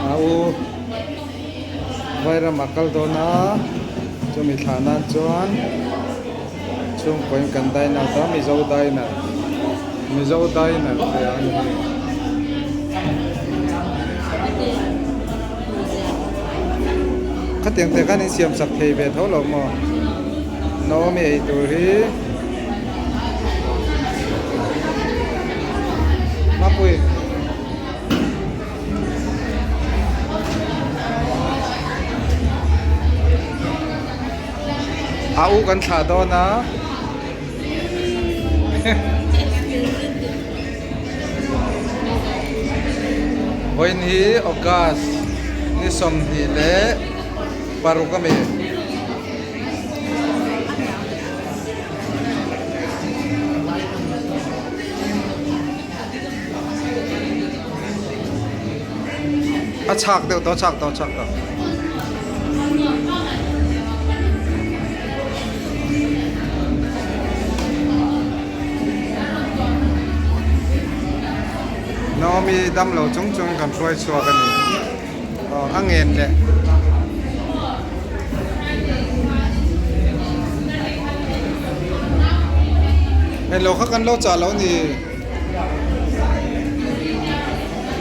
A u Vairam a kal dawn a, chumi thlah nan chuan chhungkaw in kan dine out a, Mizo diner, Mizo diner tih a ni hei. Khatiang te khan in siam sak thei ve tho lo maw? Naomi ei tur hi Mapui. A u kan thlah dawn a. Vawiin hi August ni 26 a mi. A chak deuh tawh a chak tawh a chak tawh. Naomi damlo chung chung kan hruai chhuak a ni. Aw a ngen leh. Hei lo kha kan lo chah lo ni.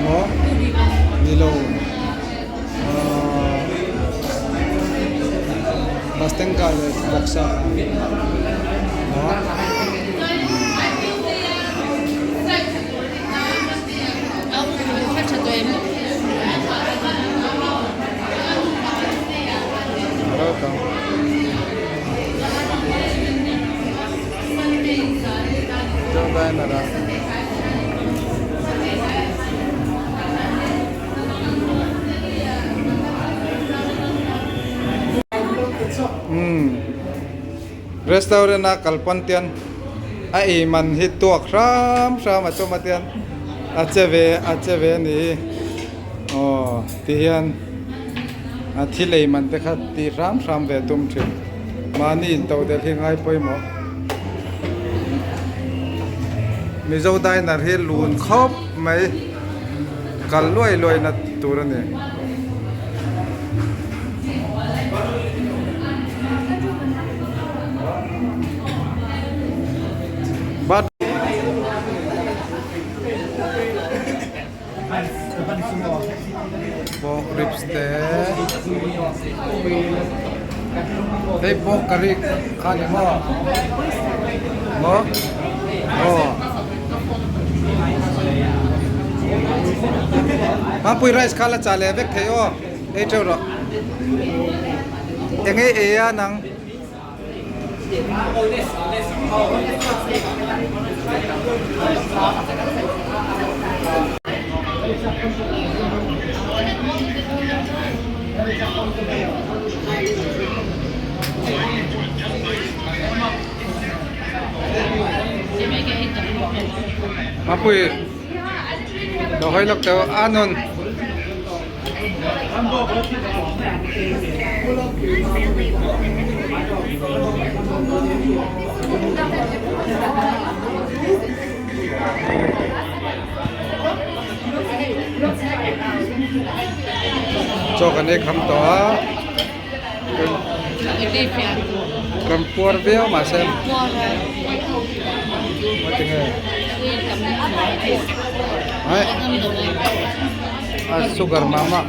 Maw? Ni lo. Ahh bus stand kah leh box a. Maw? Restaurant a kalpawn tian a ei man hi tuak hram hram a tum a tian a che ve a che ve a ni hi aw ti hian a thil ei man te kha ti hram hram ve a tum thin mahni in to del hi ngai pawimawh Mizo diner hi lun khawp mai kal luai luai na tur a ni. Pork ribs te hei pork curry kha ni maw maw aw Mampui rice kha la chah leh vek thei aw ei teuh rawh eng ei ei a nang. Mapui lo hawi lawk teh a nun. Chaw kan ei kham tawh a kan puar viau mahse tinge a sugar mah mah.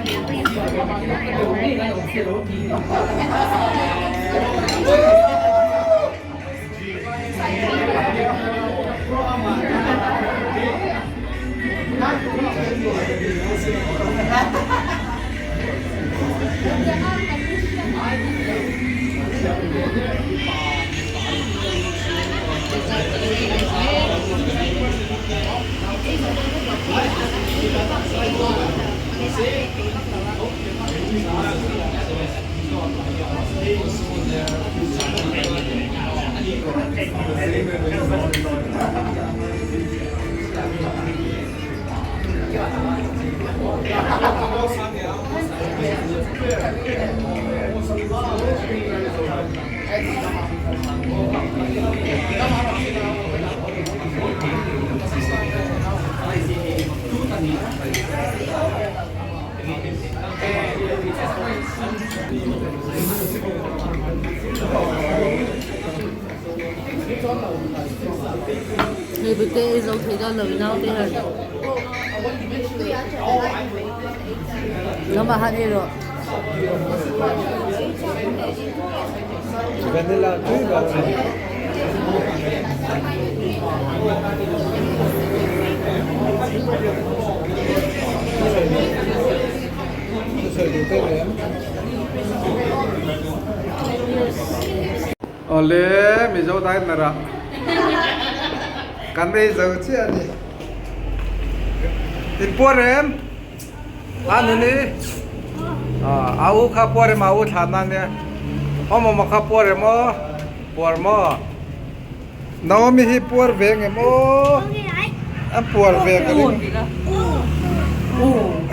Hei bute ei zo thei dawn lo i naute hian. Nangmah han ei rawh. Vanilla tui ber a ni. Thusawi duh te nei em? Awle Mizo diner ah kan ei zo chiah a ni. Inpuar em? A nuni a u kha puar em a u thlan na nia awm awm kha puar em aw puar maw Naomi hi puar ve ngem aw a puar ve ka ring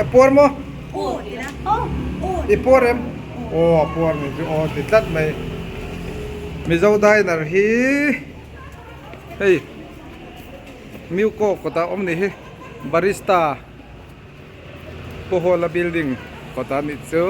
a puar maw i puar em aw a puar ni chu aw ti tlat mai Mizo diner hi hei Miuko kawtah awm ni hi barista. Pu Hawla building kawt a nih chu.